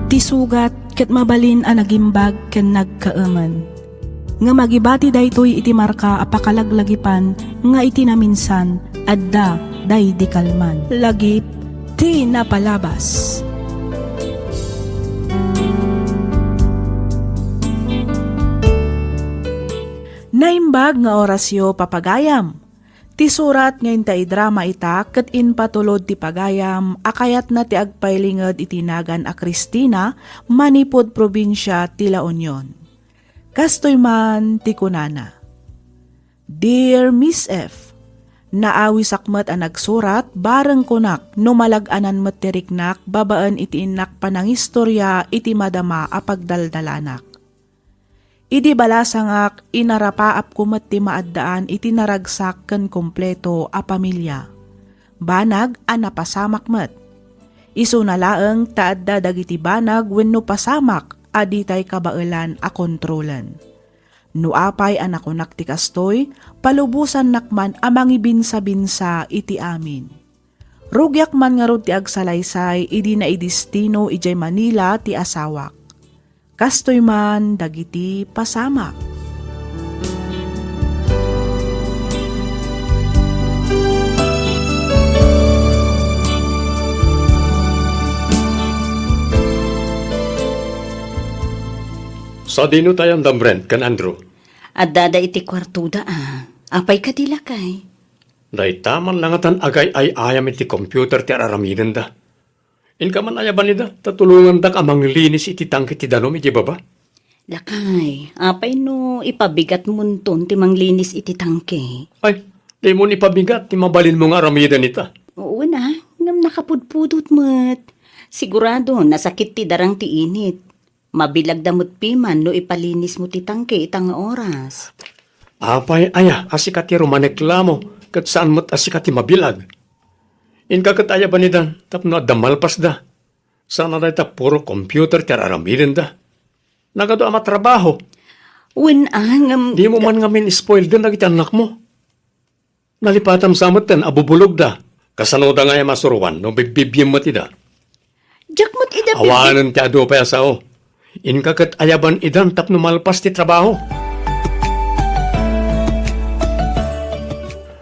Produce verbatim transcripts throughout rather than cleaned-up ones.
Ti sugat ket mabalin a nagimbag ken nagkaemen. Ngem agibati daytoy iti marka a pakalaglagipan nga iti naminsan, adda daydi kalman. Lagip ti napalabas. Naimbag nga orasyo, papagayam. Ti surat nga inta idrama ita ket impatulod ti pagayam a kayatna ti agpailinged iti nagan a Cristina manipud probinsia ti La Union. Kastoy man ti kunana, "Dear Miss F, naawisak met a nagsurat bareng kunak no malag-anan met ti riknak babaen iti innak panangistorya iti madama a pagdaldalanak. Idi balasangak, inarapaapko met ti maaddaan iti naragsak ken kompleto a pamilia. Banag a napasamak met. Isuna laeng ta adda dagiti banag wenno pasamak a ditay kabaelan a kontrolen. No apay a nakunak ti kastoy, palubosannak man a mangibinsabinsa iti amin. Rugiak man ngarud ti agsalaysay idi naidestino idiay Manila ti asawak. Kastoy man dagiti pasamak." Sadino ti ayanna, Brent ken Andrew? Addada iti kuartoda, a. Apay kadi, lakay? Dayta man la ngatan agay-ay-ayam iti computer ti ar-aramidenda. Inka man ayaban ida, ta tulongandak a manglinis iti tangke ti danum iti baba. Lakay, apay no ipabigatmonton ti manglinis iti tangke? Ay, dimo ipabigat ti mabalinmo nga aramiden ita. Wen a, ngem nakapudpudot met. Sigurado, nasakit ti darang ti init. Mabilagda met piman no ipalinismo ti tangke ita nga oras. Apay aya a sika ti rumaneklamo ket saan met a sika ti mabilag? Inka ket ayaban idan tapno adda malpasda. Sana dayta puro computer ti ar-aramidenda. Nagadu a matrabaho. Wen a, ngem Dimo man ngamin spoilden dagiti annakmo. Nalipatam sa metten a bubulogda. Kasanoda ngay a masuroan no bibbibiam met ida? Diak met ida bibbi- Awanen ti adu pay a sao. Inka ket ayaban idan tapno malpas ti trabaho.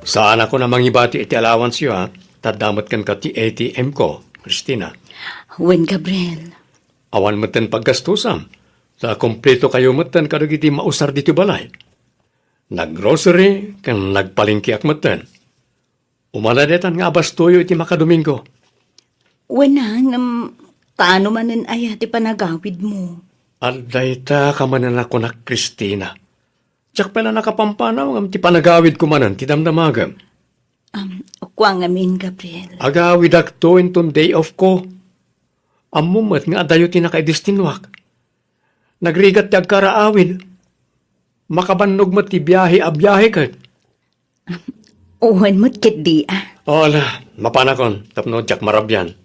Saanakon a mangibati iti allowance-yo, a. Ta adda met kenka ti A T M ko, Christina. Wen, Gabriel. Awan metten paggastusam, ta kompleto kayo metten kadagiti mausar ditoy balay. Naggrocery ken nagpalengkeak metten. Umada ditan nga abastoyo iti makadomingo. Wen a, ngem kaano manen aya ti panagawidmo? Adda ita kamanen a kunak, Christina. Diak pay la nakapampanaw ngem ti panagawidko manen ti damdamagem. Am, kua ngamin, Gabriel. Agawidakto inton day off ko. Ammom met nga adayo ti nakaidestinuak. Nagrigat ti agkaraawid. Makabannog met ti biahe a biahe ket. Wen met ketdi a. O, ala, mapanakon tapno diak marabian.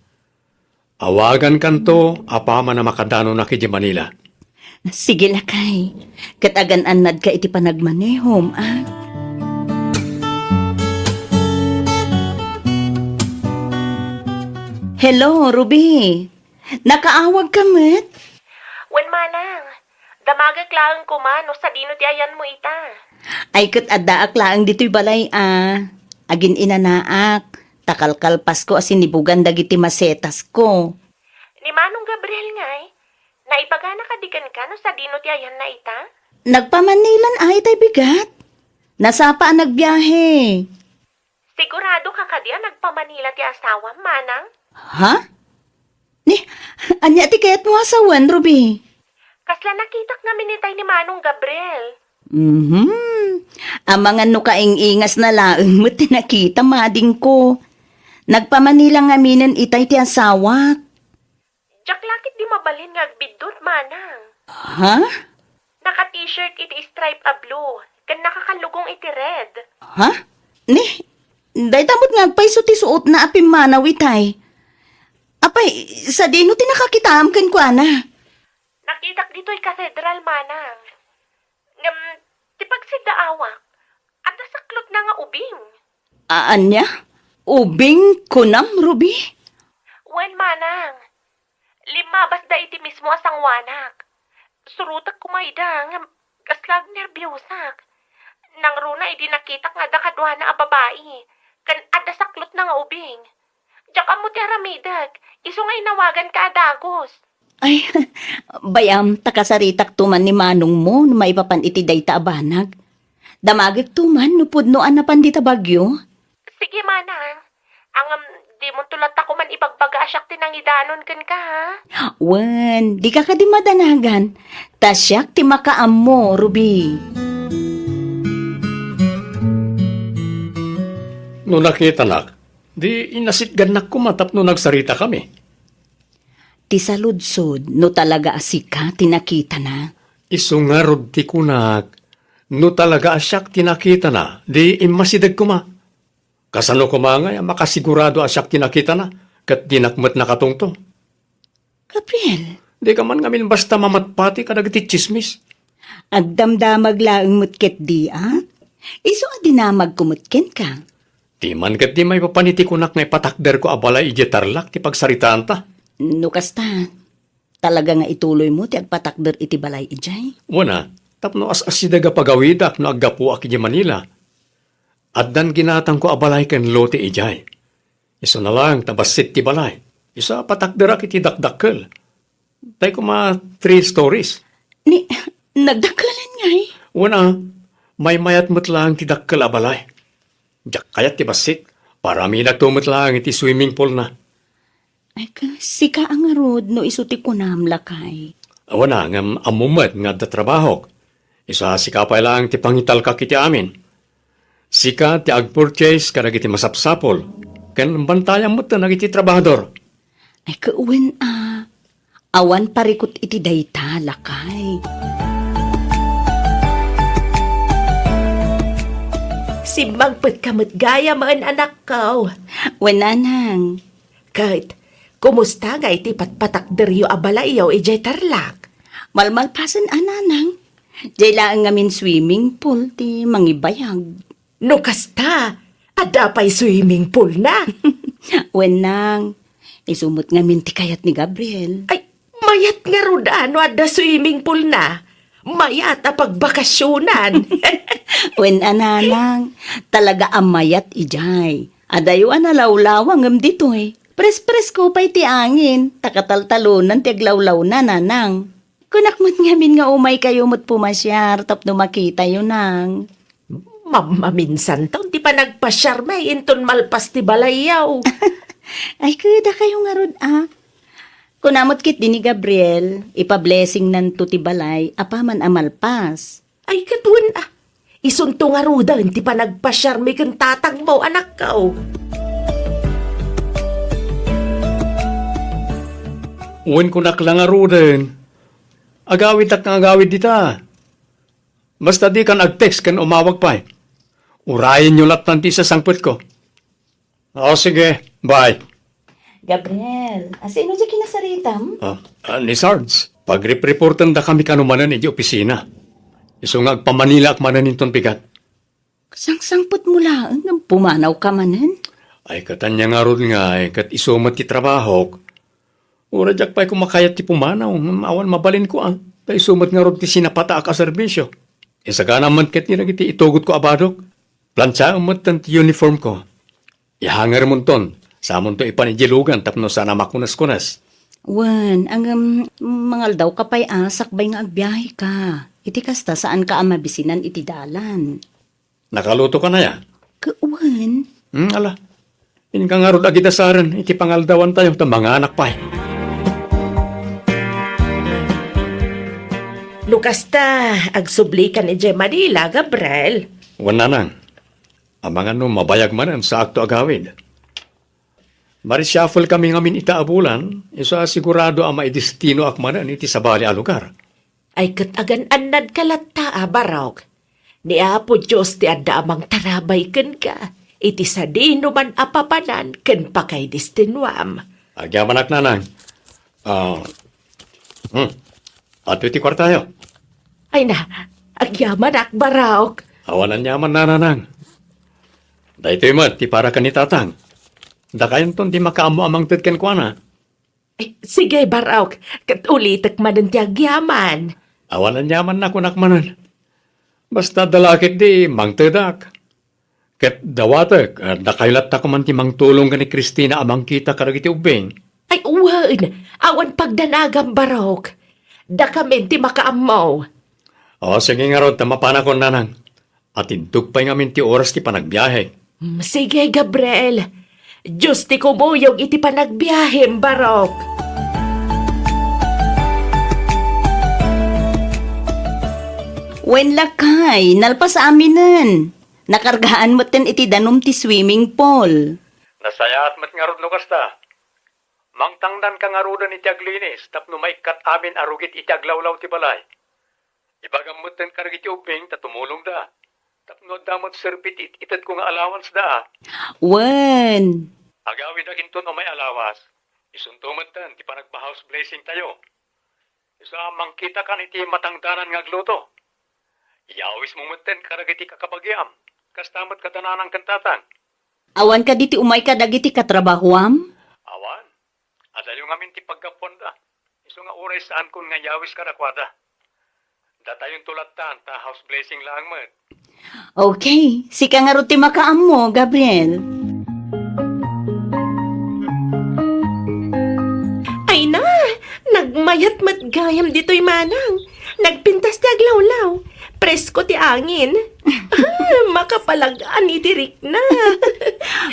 Awagankanto apaman a makadanonak idiay Manila. Sige, lakay. Ket agan-annadka iti panagmanehom, a. Hello, Ruby. Nakaawagka met? Wen, manang. Damagek laeng koma no sadino ti ayanmo ita. Ay, ket addaak laeng ditoy balay a. Agin-inanaak, ta kalkalpasko a sinibugan dagiti masetasko. Ni Manong Gabriel ngay, naibagana kadi kenka no sadino ti ayanna ita? Nagpamanilan ay tay bigat. Nasapa a nagbiahe. Sigurado ka kadi a nagpamanila ti asawam, manang? Ha? Ni, ania ti kayatmo a sawen, Ruby? Kasla nakitak ngamin itay ni Manong Gabriel. Mhm. Amangan no kaing-ingasna laeng met ti nakita, madingko. Nagpamanila ngaminen itay ti asawak. Diak la ketdi mabalin nga agbiddut, manang. Ha? Naka-t-shirt iti stripe a blue, ken nakakallugong iti red. Ha? Ni, dayta met nga agpayso ti suotna a pimmanaw itay. Apay, sadino ti nakakitaam kenkuana? Nakitak ditoy katedral, manang. Ngem, ti pagsiddaawak, adda saklotna nga ubing. A-, ania? Ubing kunam, Ruby? Wen, manang. Limmabasda iti mismo a sangoanak. Surotek koma ida, ngem kasla agnerbiosak. Nangruna idi nakitak nga adda kaduana a babai, ken adda saklotna nga ubing. Diak ammo ti aramidek, isu nga inawaganka a dagus. Ay, bay-am, ta kasaritakto man ni manongmo no maipapan iti dayta a banag. Damagekto man no pudno a napan dita bagyo. Sige, manang. Ngem, dimonto latta koman ibagbaga a siak ti nangidanon kenka, ha? Wen, dika kadi madanagan. Ta siak ti makaammo, Ruby. No nakitanak, di inasitgannak koma tapno nagsaritakami. Ti saludsod, no talaga a sika ti nakitana. Isu ngarud ti kunak, no talaga a siak ti nakitana, di immasideg koma. Kasano koma ngay a makasigurado a siak ti nakitana, ket dinak met nakatungtong? Gabriel. Dika man ngamin basta mamatpati kadagiti tsismis. Agdamdamag laeng met ketdi, a? Isu a dinamagko met kenka. Diman ketdi maipapan iti kunak nga ipatakderko a balay idiay Tarlac ti pagsaritaanta. No kasta, talaga nga ituloymo ti agpatakder iti balay idiay? Wen a, tapno as-asideg a pagawidak no aggapuak idiay Manila. Addan ginatangko a balay ken lote idiay. Isuna laeng ta bassit ti balay. Isu a patakderak iti dakdakkel. Tay koma three stories. Ni, nagdakkelen ngay? Wen a, maymayat met laeng ti dakkel a balay. Diak kayat ti bassit. Paramidakto met laeng iti swimming pool na. Ay, ka, sika a ngarud no isu ti kunam, lakay. Awan a, ngem ammo met nga adda trabahok. Isu a sika pay laeng ti pangitalkak iti amin. Sika ti agpurchase kadagiti masapsapul, ken bantayam met dagiti trabahador. Ay, ka, wen a. Awan parikut iti dayta, lakay. Simmangpetka met gayam, anakko. Wen, nanang. Ket, kumusta nga iti patpatakderyo a balayyo idiay Tarlac? Malmalpasen a, nanang. Diay laeng ngamin swimming pool ti mangibayag. No kasta, adda pay swimming pool na. Wen, nang, isu met ngamin ti kayat ni Gabriel. Ay, mayat ngarud a no adda swimming pool na. Mayat a pagbakasionan. Wen a, nanang, talaga a mayat idiay. Adayo a nalawlawa ngem ditoy. Pres-presko pay ti angin, ta kataltalonan ti aglawlawna, nanang. Kunak met ngamin nga umaykayo met pumasiar tapno makitayo, nang. Mammaminsan ta ti panagpasiarmi inton malpas ti balayyo. Ay, kudakayo ngarud, a. Kuna met ketdi ni Gabriel, ipa-blessingnanto ti balay apaman a malpas. Ay, ket wen a. Isunto ngaruden ti panagpasiarmi ken tatangmo, anakko. Wen, kunak la ngaruden. Agawidak nga agawid dita. Basta dikan ag-text ken umawag pay. Urayenyo lattan ti isasangpetko. O, sige. Bye. Gabriel, asino ti kinasaritam? Ah, ah, ni Sarge, pagrep-reportendakami kano manen iti opisina. Isu nga agpamanilaak manen inton bigat. Sangsangpetmo laeng ngem pumanawka manen? Ay, ket ania ngarud ngay, ket isu met ti trabahok. Uray diak pay koma kayat ti pumanaw, ngem awan mabalinko, a. Ta isu met ngarud ti sinapataak a serbisio. Isagana met ketdi dagiti itugotko a badok. Planchaem metten ti uniformko. Ihangermonton, samonto ipan idiay lugan tapno saan a makuneskunes. Wen, ngem mangaldawka pay a sakbay nga agbiaheka. Iti kasta, saanka a mabisinan iti dalan. Nakalutokan aya? Ka-, wen. Hmm, ala. Inka ngarud agidasaren iti pangaldawantayo ta manganak pay. No kasta, agsublikan idiay Manila, Gabriel. Wen, nanang. Amangan no mabayag manen saakto agawid. Marishuffle kami ngamin ita a bulan, isu a sigurado a maidestinoak manen iti sabali a lugar. Ay, ket agan-annadka latta a, Barok. Ni Apo Dios ti adda a mangtarabay kenka iti sadinoman a papanan ken pakaidestinuam. Agyamanak, nanang. Ah, hmm. Adtoy ti kuartayo. Ay na, agyamanak, Barok. Awan aniaman, nanang. Daytoy met ti para ken ni Tatang. Dakayonton ti makaammo a mangted kenkuana. Ay, sige, Barok. Ket ulitek manen ti agyaman. Awan aniaman a kunak manen. Basta adda la ketdi, mangtedak. Ket dawatek, a, dakayo latta koma ti mangtulong ken ni Cristina a mangkita kadagiti ubbing. Ay, wen, awan pagdanagam, Barok. Dakamin ti makaammo. O, sige ngarud, ta mapanakon, nanang. Atindog pay ngamin ti oras ti panagbiahe. Mm, sige, Gabriel. Dios ti kumuyog iti panagbiahem, Barok. Wen, lakay, nalpas aminen. Nakargaan metten iti danum ti swimming pool. Nasayaat met ngarud no kasta. Mangtangdanka ngaruden iti aglinis tapno maikkat amin a rugit iti aglawlaw ti balay. Ibagam metten kadagiti ubbing ta tumulongda. Tapno adda met serbi ti it-itedko nga allowance da. Wen. Agawidak inton umay a lawas. Isunto metten ti panagpa-house blessing tayo. Isu a mangkitakan iti matangdanan nga agluto. Iyawis mo metten kadagiti kakabagiam. Kasta met kada nanang ken tatang. Awan kadi ti umay kadagiti katrabahuam? Awan. Adayo ngamin ti paggapuanda. Isu nga uray saankon nga iyawis kadakuada. Datayonto lattan ta house blessing laeng met. Okay, sika ngarud ti makaammo, Gabriel. Ay na, nagmayat met gayam ditoy manang. Nagpintas ti aglawlaw. Presko ti angin. Makapalag-an iti rikna.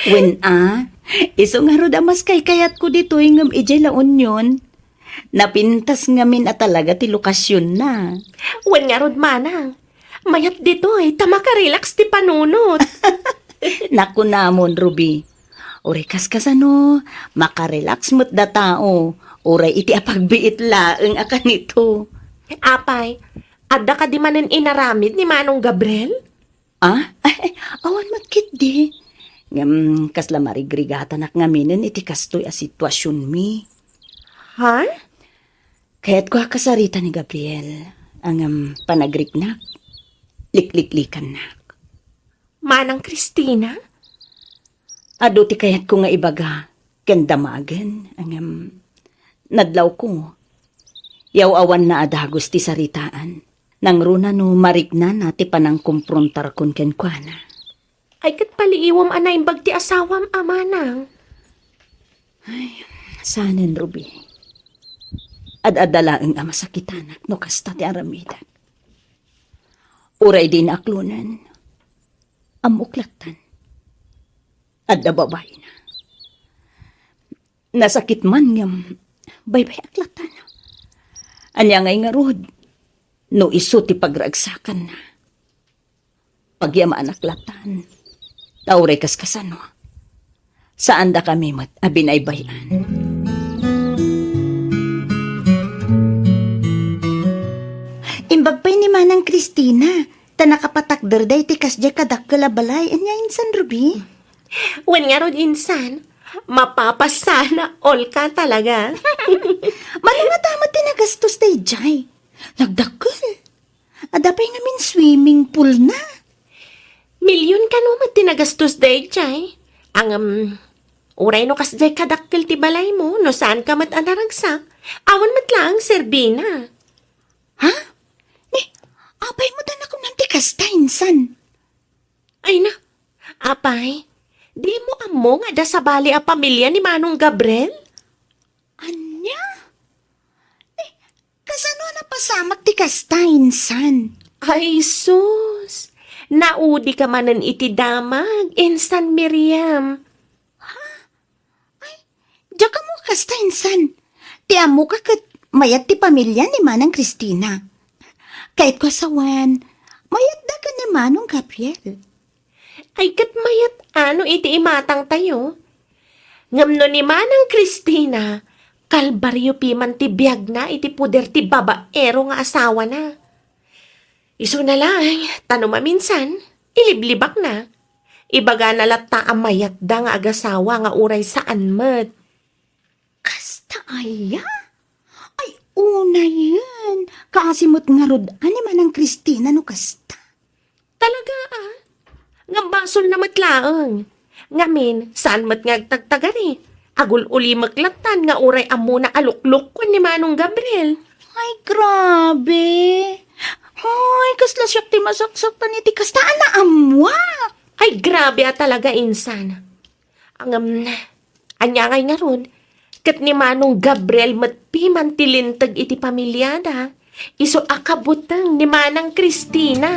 Wen a, isu ngarud a mas kaykayatko ditoy ngem idiay La Union. Napintas ngamin a talaga ti lokasionna. Wen ngarud manang, mayat ditoy ta makarelax ti panunot. Nakunamon, Ruby. Uray kaskasano, makarelax met da tao, uray iti apagbiit laeng a kanito. Apay, adda kadi manen inaramid ni Manong Gabriel? Ah? Ay, ay, awan met ketdi. Ngem, kasla marigrigatanak ngaminen iti kastoy a situasionmi. Ha? Kayatko a kasarita ni Gabriel, ngem panagriknak, likliklikannak. Manang Cristina? Adu ti kayatko nga ibaga, ken damagen, ngem nadlawko. Yaw-awanna a dagus ti saritaan. Nangruna no mariknana ti panangkomprontarkon kenkuana. Ay, ket paliiwem a naimbag ti asawam a manang. Ay, saanen, Ruby. Ad-adda laeng a masakitanak no kasta ti aramidek. Uray dina aklonen, ammok lattan. Adda babaina. Nasakit man ngem baybay-ak lattan. Ania ngay ngarud no isu ti pagragsakanna? Pagyamanak lattan. Ta uray kaskasano, saandakami met a binaybay-an. Imbag pay ni Manang Cristina, ta nakapatakder daytoy kasdiay kadakkel a balay. Ania insan, Ruby? Wen ngarud insan, mapapasana all ka talaga. Mano nga ta met ti nagastos daydiay? Nagdakkel. Adda pay ngamin swimming pool na. Million kano met ti nagastos daydiay. Ngem, uray no kasdiay kadakkel ti balaymo, no saanka met a naragsak, awan met laeng serbina. Ha? Ni, apay met a nakunan ti kasta insan? Ay na, apay, dimo ammo nga adda sabali a pamilia ni Manong Gabriel? Ania? Eh, kasano a napasamak ti kasta insan? Ay, sus! Naudi ka manen iti damag, insan Miriam. Ha? Ay, diak ammo kasta insan. Ti ammoka ket mayat ti pamilia ni Manang Cristina. Kayatko a sawen, mayatda ken ni Manong Gabriel. Ay, ket mayat a no iti imatangtayo. Ngem no ni Manang Cristina, kalbario piman ti biagna iti poder ti babaero nga asawana. Isuna laeng, ta no maminsan, iliblibakna. Ibagana latta a mayatda nga agasawa nga uray saan met. Kasta aya? Ay, unayen. Kaasi met ngarud a ni Manang Cristina no kasta. Talaga, a? Ngem basolna met laeng. Ngamin, saan met nga agtagtagari? Agul-ulimek lattan nga uray ammona a luklukkuen ni Manong Gabriel. Ay, grabe. Ay, kasla siak ti masaksaktan iti kasta a naammuak. Ay, grabe a talaga, insan. Ngem, ania ngay ngarud, ket ni Manong Gabriel met piman ti linteg iti pamiliada, isu a kabuteng ni Manang Cristina.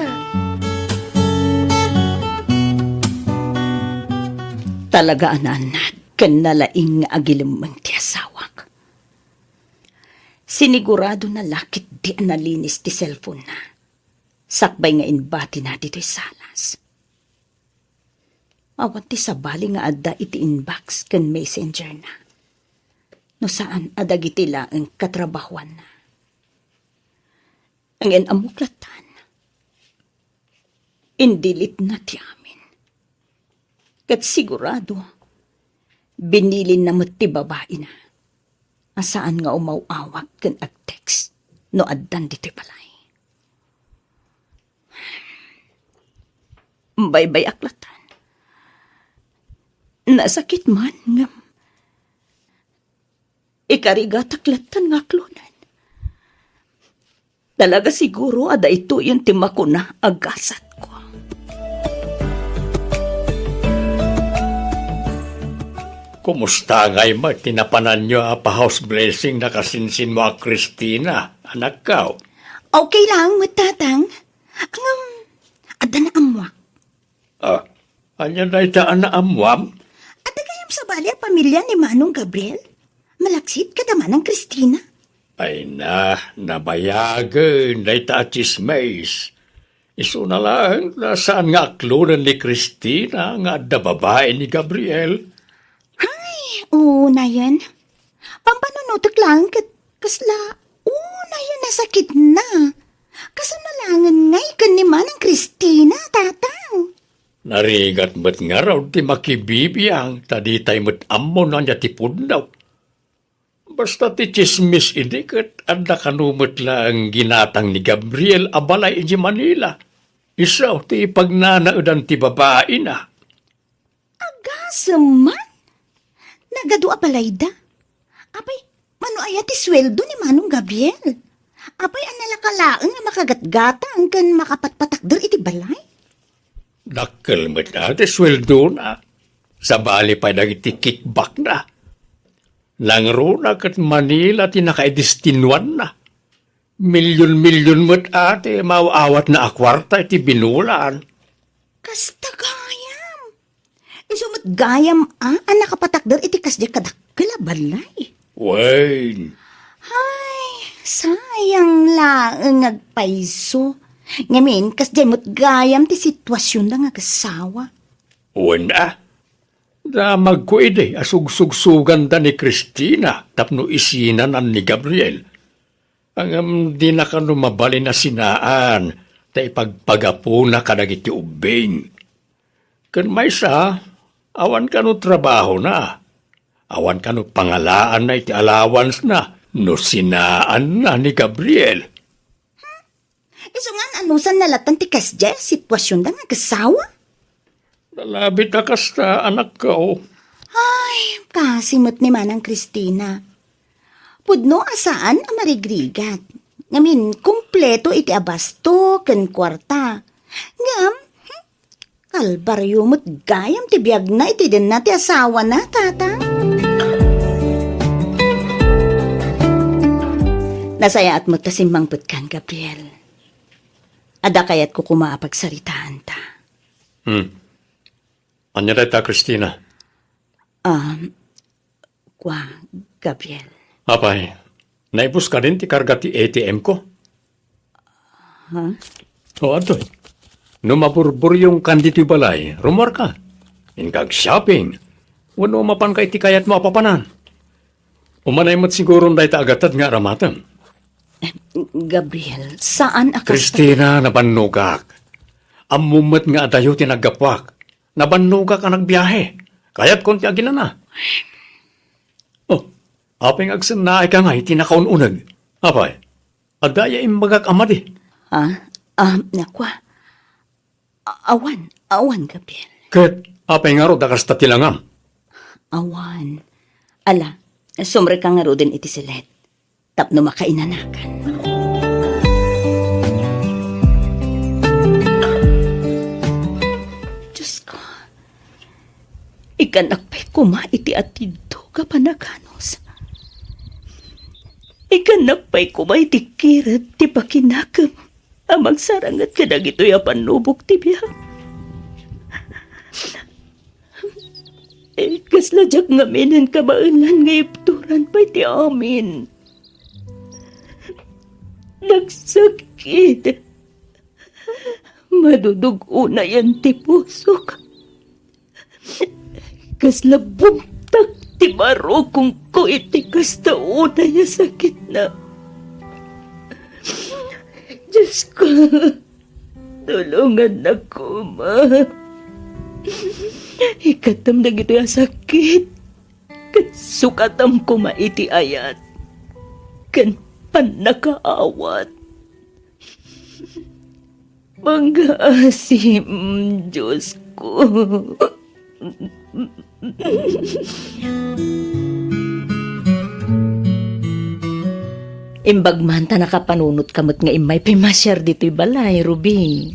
Talaga a naannad ken nalaing nga agilemmeng ti asawak. Siniguradona la ketdi a nalinis ti cellphone-na, sakbay nga imbatina ditoy salas. Awan ti sabali nga adda iti inbox ken messenger-na, no saan a dagiti laeng katrabahoanna. Ngem ammok lattan, indilitna ti amin. Ket sigurado, binilinna met ti babaina a saan nga umaw-awag ken ag-text no addan ditoy balay. Baybay-ak lattan. Nasakit man, ngem ikarigatak lattan nga aklonen. Talaga siguro a daytoyen ti makuna a gasatko. Kumusta ngay met ti napananyo a pa-house blessing nakasinsinmo a Cristina, anakko? Okay lang met, Tatang. Ngem, adda naammuak. Ah, ania dayta a naammuam? Adda gayam sabali a pamilia ni Manong Gabriel? Malaksid kada Manang Cristina? Ay na, nabayagen dayta a tsismis. Isuna laeng ta saan nga aklonen ni Cristina nga adda babai ni Gabriel. Ay, unayen. Pampanunotek laeng ket kasla unayen a sakitna. Kasano laengen ngay ken ni Manang Cristina, Tatang? Narigat met ngarud ti makibibiang ta ditay met ammo no ania ti pudno. Basta ti tsismis idi ket adda kano met laeng ginatang ni Gabriel a balay idiay Manila. Isu ti pagnanaedan ti babaina. Agasem man! Nagadu a balayda. Apay, mano aya ti sueldo ni Manong Gabriel? Apay, a nalaka laeng a makagatgatang ken makapatpatakder iti balay? Dakkel met a ti sueldona. Sabali pay dagiti kickbackna. Nangruna ket Manila ti nakaidestinuanna. Milyon-milyon met a ti maaw-awatna a kuarta iti binulan. Kasta gayam. Isu met gayam a, a nakapatakder iti kasdiay kadakkel a balay. Wen. Ay, sayang laeng agpayso. Ngamin, kasdiay met gayam ti situasionda nga agasawa. Wen a, damagko idi a sugsugsuganda ni Cristina tapno isinanan ni Gabriel. Ngem dina kano mabalin a sinaan ta ipagpagapuna kadagiti ubbing. Ken maysa, awan kano trabahona, awan kano pangalaanna iti allowance-na no sinaanna ni Gabriel. Isu ngan, anusanna lattan ti kasdiay a situasionda nga agasawa? Nalabit a kasta, anakko. Ay, kasi met ni Manang Cristina. Pudno a saan a marigrigat. Ngamin, kumpleto iti abasto ken kuarta. Ngem, hmm, kalbario met gayam ti biagna iti denna ti asawana, Tatang. Nasayaat met ta simmangpetkan, Gabriel. Adda kayatko koma a pagsaritaanta. Hmm. Ania dayta, Cristina? Um, kua, Gabriel. Apay, naibus kadin ti karga ti A T M ko? Ha? O, adtoy. No maburburyongkan ditoy balay, rumuarka. Inka ag-shopping. Wenno mapanka iti kayatmo a papanan. Umanay met siguron dayta a gatad nga aramatem. Gabriel, saan a kasta. Cristina, nabannogak. Ammom met nga adayo ti naggapuak. Nabannogak a nagbiahe. Kayatkon ti aginana. Oh, apay nga agsennaayka nga iti nakaun-uneg? Apay, adda aya imbagak a madi? Ah, ah, nakua. A-, awan, awan, Gabriel. Ket apay ngarud a kasta ti langam? Awan. Ala, sumrek ka ngaruden iti silet tapno makainanakan. Diyos ko, igannak pay koma iti atidto nga panaganus. Igannak pay koma iti kirep ti pakinakem a mangsaranget kadagitoy a pannubok ti biag. Eh, kasla diak ngaminen kabaelan nga ibturan pay ti amin. Nagsakit. Madudug-unayan ti pusok. Kasla bumtak ti barukongko iti kasta unay a sakitna. Diyos ko, tulongannak koma. Ikkatem dagitoy a sakit, ket sukatam koma iti ayat ken pannakaawat. Mangngaasim, Diyos ko. Imbag man ta nakapanunotka met nga immay pay masiar ditoy balay, Ruby.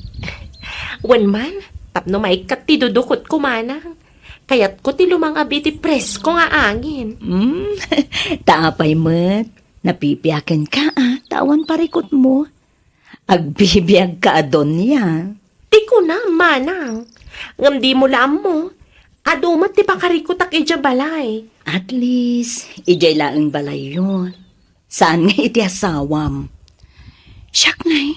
Wen man, tapno maikkat ti dudukotko, manang. Kayatko ti lumang-ab iti presko nga angin. Hmm, ta apay met, napipiakenka a, ta awan parikutmo. Agbibiagka a donia. Ti kunam, manang. Ngem dimo la ammo. Adu met ti pakarikutak idiay balay. At least, idiay laeng balayyo. Saan nga iti asawam. Siak ngay,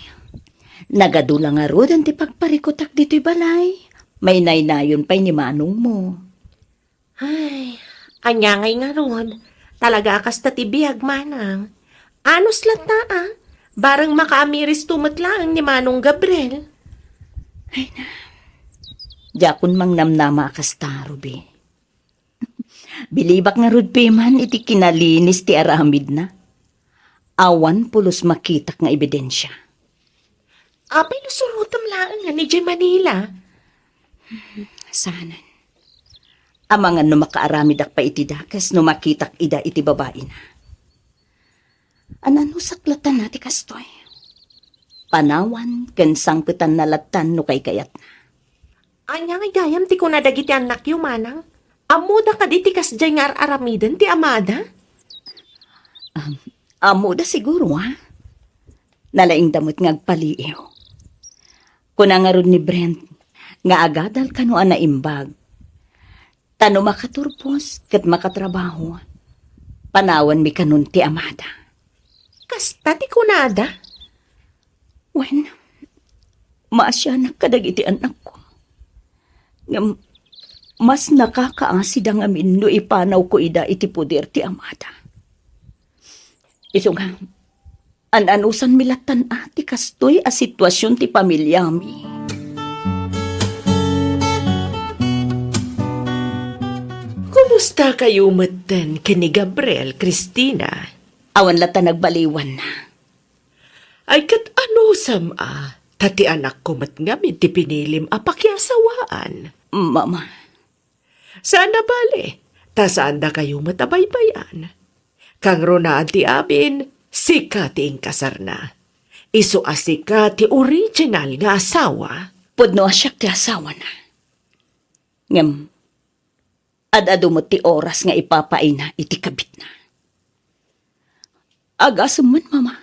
nagadu la ngaruden ti pagparikutak ditoy balay. Mainaynayon pay ni manongmo. Ay, ania ngay ngarud? Talaga a kasta ti biag, manang. Anus latta, a? Bareng makaamiristo met laeng ni Manong Gabriel. Ay na. Diakon mangnamnama a kasta, Ruby. Bilibak ngarud piman iti kinalinis ti aramidna. Awan pulos makitak nga ebidensia. Apay no surotem laeng nga idiay Manila? Saanen. Amangan no makaaramidak pay iti dakes no makitak ida iti babaina. An-anusak lattan ti kastoy. Panawan ken sangpetanna lattan no kaykayatna. Ania ngay gayam ti kuna dagiti annakyo, manang? Ammoda kadi ti kasdiay nga ar-aramiden ti amada? Am-, ammoda siguro, a? Nalaingda met nga agpaliiw. Kuna ngarud ni Brent nga agadal kano a naimbag. Ta no makaturpos ket makatrabaho, panawanmi kanon ti amada. Kasta ti kunada? Wen, maasianak kadagiti annakko. Ngem, mas nakakaasida ngamin no ipanawko ida iti poder ti amada. Isu nga, an-anusanmi lattan a ti kastoy a situasion ti pamiliami. Kumusta kayo metten ken ni Gabriel, Christina? Awan latta nagbaliwanna. Ay, ket anusam a, ta ti anakko met ngamin ti pinilim a pakiasawaan. Mama. Saan a bale, ta saandakayo met a baybay-an. Kangrunaan ti amin, sika ti inkasarna. Isu a sika ti original nga asawa. Pudno a siak ti asawana. Ngem, ad-adu met ti oras nga ipapaina iti kabitna. Agasem man, Mama,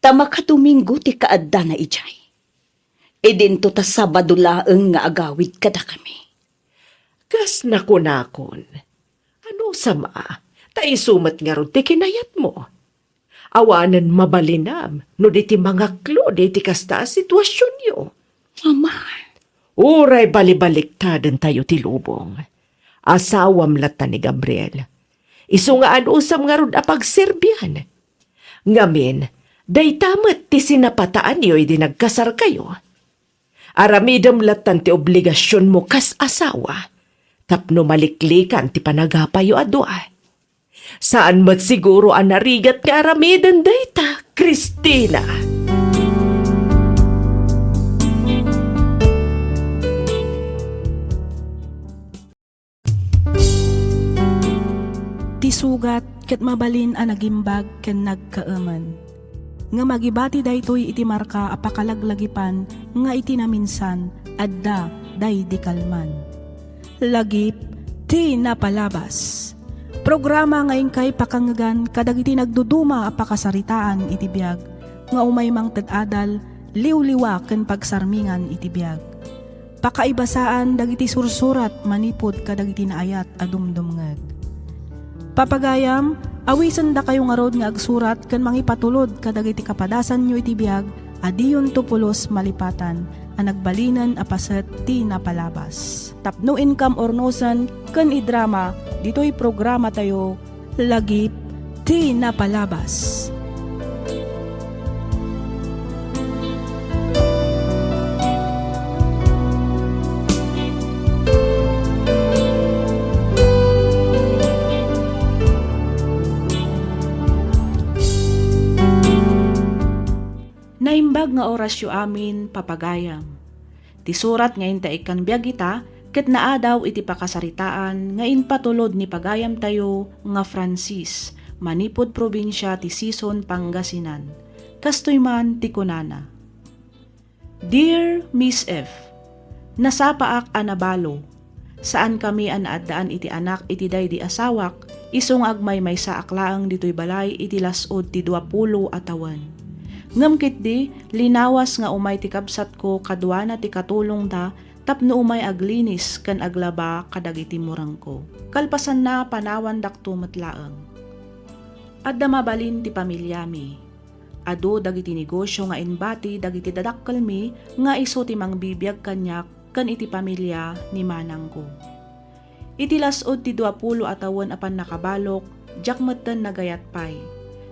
ta makadomingo ti kaaddana idiay. Idinto ta Sabado laeng nga agawid kadakami. Kas nakunakon, anusam a, ta isu met ngarud ti kinayatmo. Awanen mabalinam no di ti mangaklod iti kasta a situasionyo. Mama. Uray balibaliktaden tayo ti lubong. Asawam latta ni Gabriel. Isu nga anusam ngarud a pagserbian. Ngamin, dayta met ti sinapataanyo idi nagkasarkayo. Aramidem lattan ti obligasionmo kas asawa tapno maliklikan ti panagapayo a dua. Saan met siguro a narigat nga aramiden dayta, Christina. Gat ket mabalin a nagimbag ken nagkaemen. Ngem agibati daytoy iti marka a pakalaglagipan nga iti naminsan, adda daydi kalman. Lagip ti napalabas. Programa nga inkay pakangngegan kadagiti nagduduma a pakasaritaan iti biag nga umay mangted adal, liwliwa ken pagsarmingan iti biag. Pakaibasaan dagiti sursurat manipud kadagiti naayat a dumdumngeg. Papagayam, awisendakayo ngarud nga agsurat ken mangipatulod kadagiti kapadasanyo iti biag a diyonto pulos malipatan a nagbalinen a paset ti napalabas. Tapno inkam urnosen ken idrama ditoy programatayo, Lagip ti napalabas. Naimbag nga orasyo amin, papagayam. Ti surat nga inta ikkan biag ita ket naadaw iti pakasaritaan nga impatulod ni pagayamtayo nga Francis manipud probinsia ti Sison, Pangasinan. Kastoy man ti kunana, "Dear Miss F, nasapaak a nabalo. Saankami a naaddaan iti anak iti daydi asawak, isu nga agmaymaysaak laeng ditoy balay iti las-ud ti duapulo a tawen. Ngem ketdi, linawas nga umay ti kabsatko kaduana ti katulongda tapno umay aglinis ken aglaba kadagiti murengko. Kalpasanna, panawandakto met laeng. Adda mabalin ti pamiliami. Adu dagiti negosio nga imbati dagiti dadakkelmi nga isu ti mangbibiag kaniak ken iti pamilia ni manangko. Iti las-ud ti duapulo a tawen a pannakabalok, diak metten nagayat pay.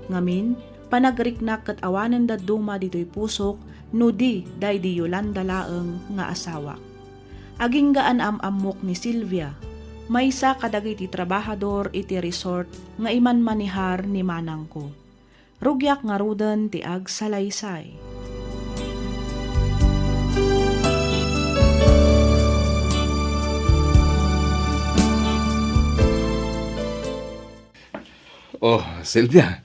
Ngamin, panagriknak ket awanen dadduma ditoy pusok no di daydi Yolanda laeng nga asawak. Agingga a naam-ammok ni Silvia, maysa kadagiti trabahador iti resort nga imanmanehar ni manangko. Rugiak ngaruden ti agsalaysay." Oh, Silvia,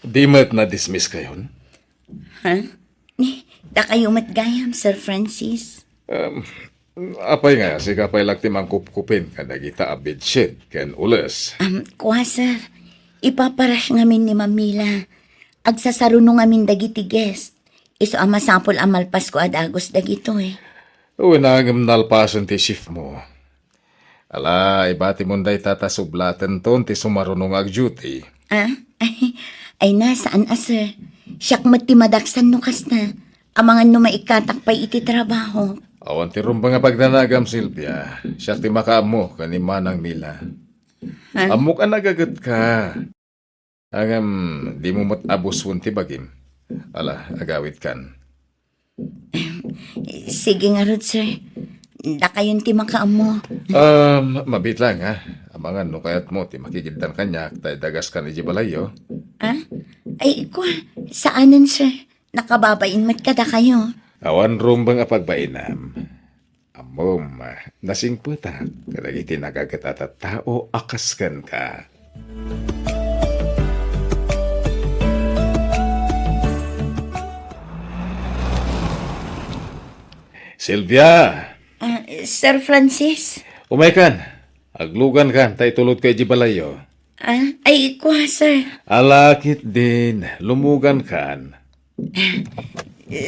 di met na-dismiss kayon? Ha? Ni, dakayo met gayam, Sir Francis. Um, apay nga, sika pay laeng ti mangkupkupin kadagita a bedsheet ken ules. Um, kua, sir. Ipaparash ngamin ni Ma'am Mila. Agsasaruno ngamin dagiti guest. Isu a masapul a malpasko a dagus dagitoy. Wen, ngem nalpasen ti shift mo. Ala, ibatimon dayta ta sublatenton ti sumaruno nga ag-duty. Ah? Ay, ay na, saan a, sir. Siak met ti madaksan no kasta. Amangan no maikkatak pay iti trabaho. Awan ti rumbeng a pagdanagam, Silvia. Siak ti makaammo ken ni Manang Mila. Ha? Ammok a nagagetka. Ngem, dimo met abusen ti bagim. Ala, agawidkan. Sige ngarud, sir. Dakayon ti makaammo. Um, mabiit laeng, ha? Amangan no kayatmo ti makigiddan kaniak ta idagaskan idiay balayyo. Ah? Ay, kua, saanen, sir. Nakababain met kadakayo. Awan rumbeng a pagbainam. Ammom, nasingpetak kadagiti nagaget a tattao a kas kenka. Silvia! Ah, Sir Francis? Umaykan. Aglugankan, ta itulodka idiay balayyo. Ah, ay, kua, sir. Ala, ketdin, lumugankan.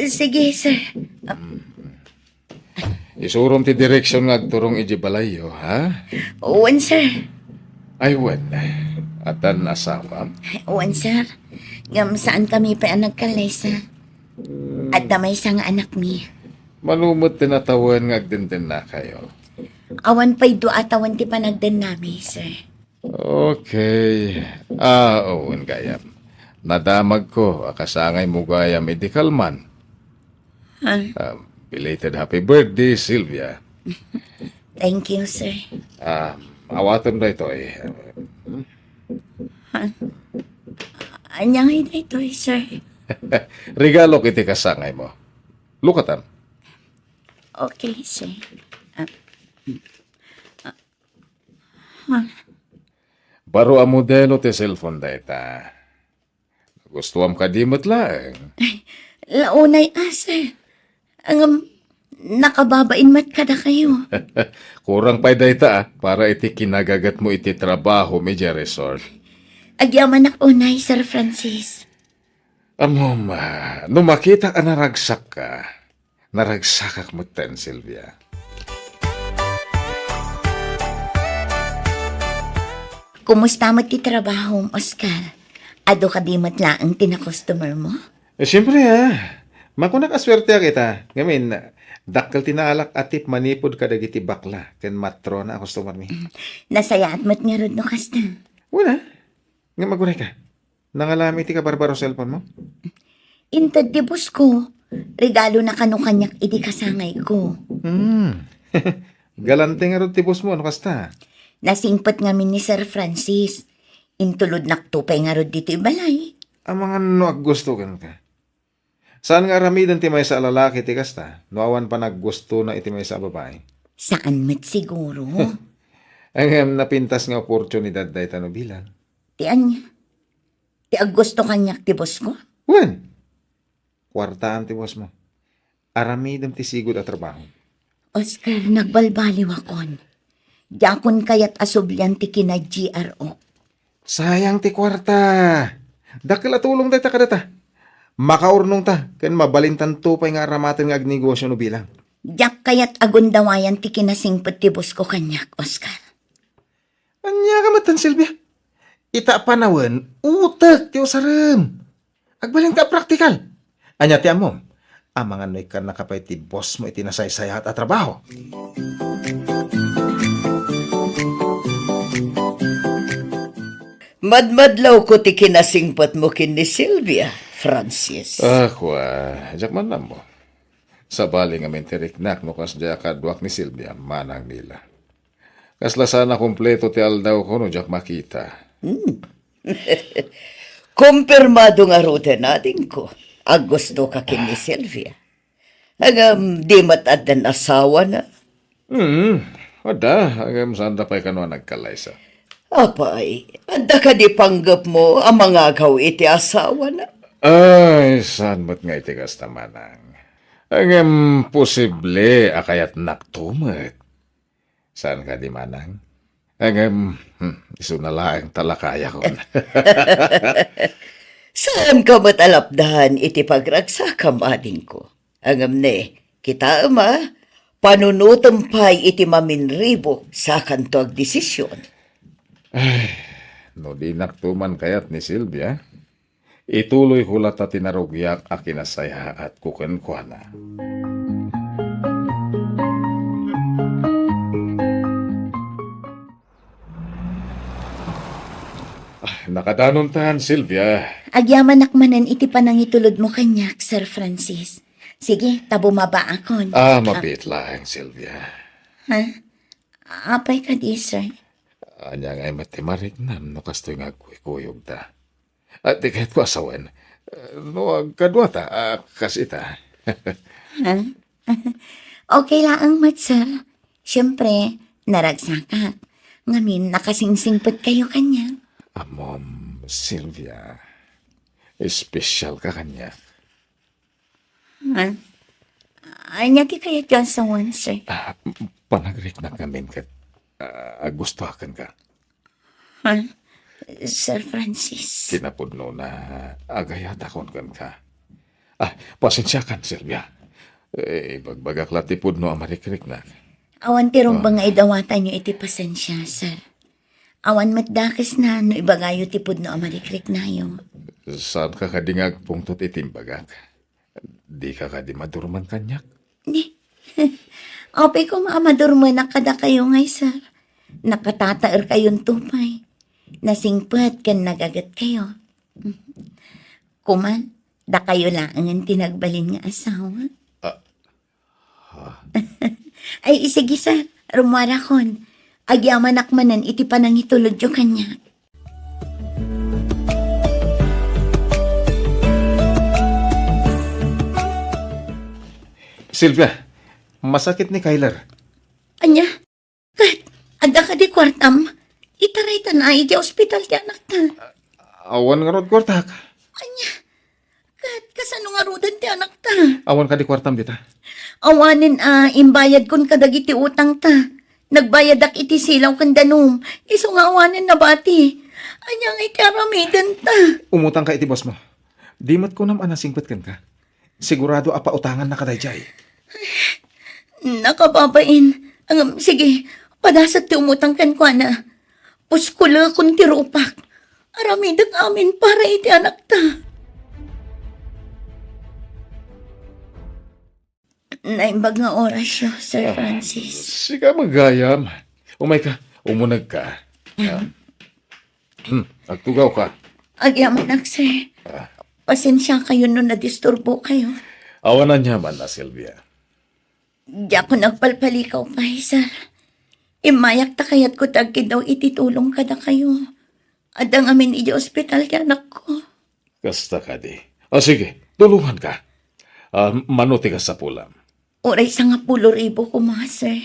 Sige, sir. Isurom ti direksion nga agturong idiay balayyo, ha? Wen, sir. Ay, wen. Addan asawam? Wen, sir. Ngem saankami pay a nagkallaysa. Adda maysa nga anakmi. Mano met ti natawen nga agdendennakayo? Awan pay dua a tawen ti panagdennami, sir. Okay. Ah, wen gayam. Nadamagko a kasangaymo gayam idi kalman. Ah. Ah, belated happy birthday, Silvia. Thank you, sir. Ah, awatem daytoy. Ah. Ania ngay daytoy, sir? Regalok iti kasangaymo. Lukatam. Okay, sir. Ah. Ah. Ah. Baro a modelo ti cellphone dayta. Gustuam kadi met laeng. Launay a, sir. Ngem, nakababain met kadakayo. Kurang pay dayta, a, para iti kinagagetmo iti trabahom idiay resort. Agyamanak unay, Sir Francis. Ammom, a, no makitak a naragsakka, naragsakak metten, Sylvia. Kumusta met ti trabahom, Oscar? Adu kadi met laeng ti na-customer mo? Eh, siyempre, a. Makunak a suerteak ita. Ngamin, dakkel ti naalak a tip manipud kadagiti bakla ken matrona a customer mi. Mm. Nasayaat met ngarud no kasta. Wen, a. Ngem agunayka. Nangalami ti kabarbaro cellphone mo? Inted ti boss ko. Regalona kano kaniak idi kasangayko. Hmm. Galante ngarud ti boss mo, no kasta? Nasingpet ngamin ni Sir Francis. Intulodnakto pay ngarud ditoy balay. Amangan no aggusto kenka. Saan nga aramiden ti maysa a lalaki ti kasta, no awan panaggustona iti maysa a babai? Saan met siguro. Ngem napintas nga oportunidad dayta no bilang. Ti ania? Ti aggusto kaniak ti boss ko? Wen, kuartaan ti boss mo. Aramidem ti sigud a trabaho. Oscar, nagbalbaliwakon. Diakon kayat a sublian ti kina-G R O. Sayang ti kuarta. Dakkel a tulong dayta kadata. Makaurnongta ken mabalintanto pay nga aramaten nga agnegosio no bilang. Diak kayat a gundawayan ti kinasingpet ti boss ko kaniak, Oscar. Ania ka metten, Sylvia? Ita a panawen, utek ti usarem. Agbalinka a praktikal. Ania ti ammom? Amangan no ikkannaka pay ti boss mo iti nasaysayaat a trabaho. Madmadlawko ti kinasingpet mo ken ni Sylvia, Francis. Ah, kua, diak man ammo. Sabali ngamin ti riknak no kasdiay a kaduak ni Sylvia, Manang Mila. Kasla saan a kompleto ti aldawko no diak makita. Hmm. Kompirmado ngaruden, adingko. Aggustoka ken ni Sylvia. Ngem, di met addan asawana? Hmm, adda, ngem saanda pay kano a nagkalaysa. Apay, adda kadi panggepmo a mangagaw iti asawana? Ay, saan met nga iti kasta, manang. Ngem, posible a kayatnakto met. Saan kadi, manang? Ngem, hmm, isuna laeng talakayakon. Saanka met a lapdan iti pagragsakam, adingko. Ngem ne, kitaem a, panunotem pay iti maminribo, sakanto agdesision. Ay, no dinakto man kayat ni Sylvia, ituloyko latta ti narugiak a kinasayaatko kenkuana. Ah, nakadanontan, Sylvia. Agyamanak manen iti panangitulodmo kaniak, Sir Francis. Sige, ta bumabaakon. Ah, mabiit laeng, Sylvia. Ha? Apay kadi, sir? Ania ngay met ti mariknam no kastoy nga agkuykuyogta? Ah, ti kayatko a sawen, no agkaduata, ah, kas ita. Ha? Okay laeng met, sir. Siyempre, naragsakak. Ngamin, nakasingsingpetkayo kaniak. Ammom, Sylvia, espesyal ka kaniak. Ha? Ania ti kayatyo a sawen, sir? Ah, panagriknak ngamin ket, ah, aggustoak kenka. Ha? Sir Francis. Kinapudnona, agayatakon kenka. Ah, pasensiakan, Sylvia. Eh, ibagbagak la ti pudno a marikriknak. Awan ti rumbeng nga idawatanyo iti pasensia, sir. Awan met dakesna no ibagayo ti pudno a marikriknayo. Saanka kadi nga agpungtot iti imbagak? Dika kadi madurman kaniak? Ni, apay koma a madurmanak kadakayo ngay, sir. Nakatataerkayonto pay. Nasingpet ken nagagetkayo. Koma, dakayo laengen ti nagbalin nga asawa. Ah, ha? Ay, sige, sir. Rummuarakon. Agyamanak manen iti panangitulodyo kaniak. Sylvia, masakit ni Kyler. Ania? Ket, adda kadi kuartam? Itaraytan a idiay ospital ti anakta. Awan ngarud kuartak. Ania? Ket kasano ngaruden ti anakta? Awan kadi kuartam dita. Awanen a imbayadkon kadagiti utangta. Nagbayadak iti silaw ken danum. Isu nga awanen nabati. Ania nga iti aramidenta? Umutangka iti bossmo. Di met kunam a nasingpet kenka. Sigurado a pautangannaka daydiay. Nakababain. Ngem, sige, padasek ti umutang kenkuana. Puskulekon ti rupak. Aramidek amin para iti anakta. Naimbag nga orasyo, Sir Francis. Sika met gayam. Umayka, umunegka. Ah. Hmm, agtugawka. Agyamanak, sir. Ah. Pasensiakayon no nadisturbokayo. Awan aniaman a, Sylvia. Diakon agpalpalikaw pay, sir. Immayak ta kayatko ti agkiddaw iti tulong kadakayo. Adda ngamin idiay ospital ti anakko. Kasta kadi. O sige, tulonganka. Ah, mano ti kasapulam? Uray sangapulo ribu koma, sir.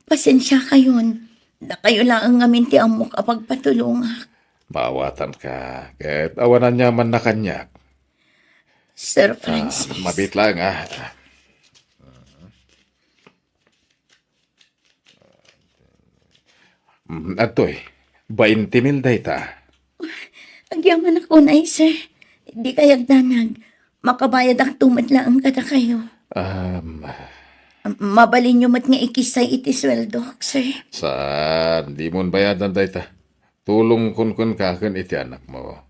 Pasensiakayon. Dakayo laeng ngamin ti ammok a pagpatulongak. Maawatanka, ket awan aniaman a kaniak. Sir Francis. Ah, mabiit laeng, ah. Mm, adtoy, bainte mil dayta. Agyamanak unay, sir. Dikay agdanag. Makabayadakto met laeng kadakayo. Um, Mabalinyo met nga ikissay iti sueldok, sir. Saan, dimon bayadan dayta. Tulongkon kenka ken iti anakmo.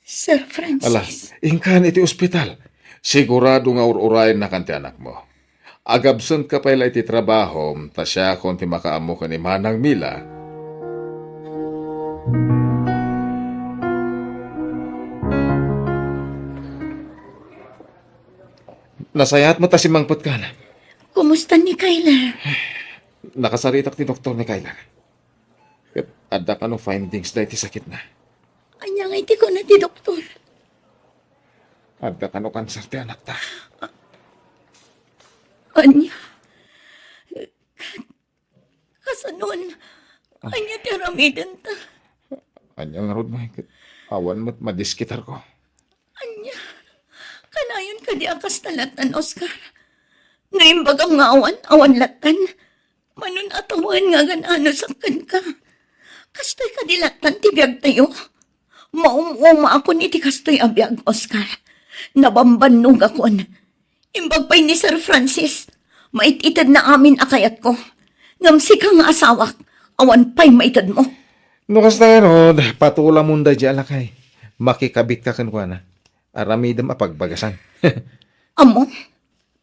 Sir Francis. Ala, inkan iti ospital. Sigurado nga ur-urayennakan ti anakmo. Agabsentka pay la iti trabahom, ta siakon ti makaammo ken ni Manang Mila. Nasayaat met a simmangpetkan. Kumusta ni Kyler? Nakasaritak ti doktor ni Kyler. Ket adda kano findings daydi sakitna. Ania nga iti kuna ti doktor? Adda kano kanser ti anakta. Ania? Kasanon? Ania ti aramidenta? Ania ngarud nga ket awan met madiskitarko. Ania? Kanayon kadi a kasta lattan, Oscar? No imbagam nga awan, awan lattan. Manon a tawen nga agan-anosak kenka. Kastoy kadi lattan ti biagtayo? Maum-umaakon iti kastoy a biag, Oscar. Nabambannogakon. Imbag pay ni Sir Francis, mait-itedna amin a kayatko. Ngem sika nga asawak, awan pay maitedmo. No kasta ngarud, patulamon daydiay a lakay. Makikabitka kenkuana. Aramidem a pagbagasan. Ammom,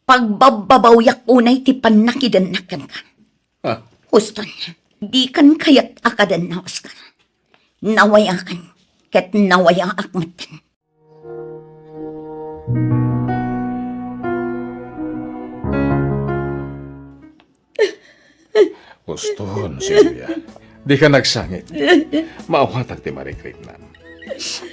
pagbabbabawiak unay ti pannakidennak kenka. Ah. Huston, dikan kayat a kadenna, Oscar. Nawayakan, ket nawayaak metten. Huston, Sylvia. Dika nagsangit. Maawatak ti marikriknam.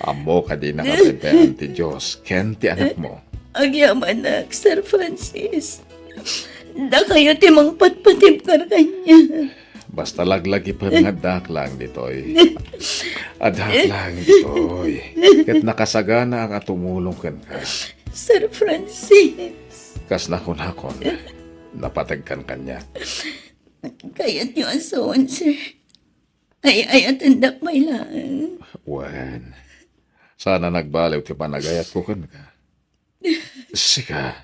Ammo kadi nakataybaan ti Dios ken ti anakmo. Agyamanak, Sir Francis. Dakayo ti mangpatpatibkar kaniak. Basta laglagipen nga addaak laeng ditoy. Addaak laeng ditoy. Ket nakasaganaak a tumulong kenka. Sir Francis. Kas nakunakon, napategkan kaniak. Kayatyo a sawen, sir. Ay-ayatendak pay laeng. Wen, saan a nagbaliw ti panagayatko kenka. Sika,